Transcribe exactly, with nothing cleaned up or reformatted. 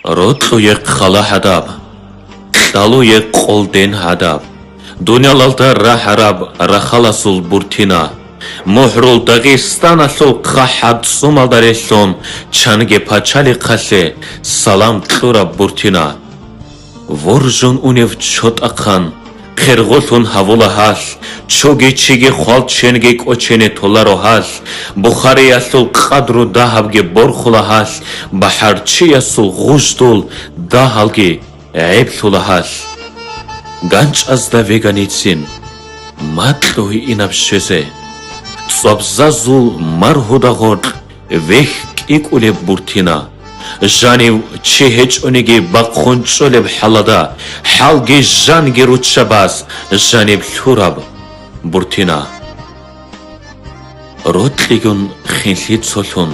Рокьуе хъала гьадаб, кьалуе къолден гьадаб, дуниялалда рагьараб рахаласул Буртина. МухӀрул Дагъистаналъул хъахӀаб цӀумалда релълъун, чанги пачалихъалъе салам кьураб Буртина. Воржун унев чотӀахъан, хъергъулъун гьавула гьалъ, чуги чиги хвалченги кӀочене толаро гьалъ, Бухариялъул къадру дагьабги борхула гьалъ, бахӀарчиясул гъуждул дагьалги гӀеблъула гьалъ. ГанчӀазда веганицин, макьу гьиинаб щвезе, цӀвабзазул маргьуда гъоркь вехь кӀикӀулеб Буртина. Жанив чи гьечӀониги бахъун чӀолеб хӀалада, хӀалги жанги руччабаз жаниб лъураб Буртина. Рокьигун хинлъи цолъун,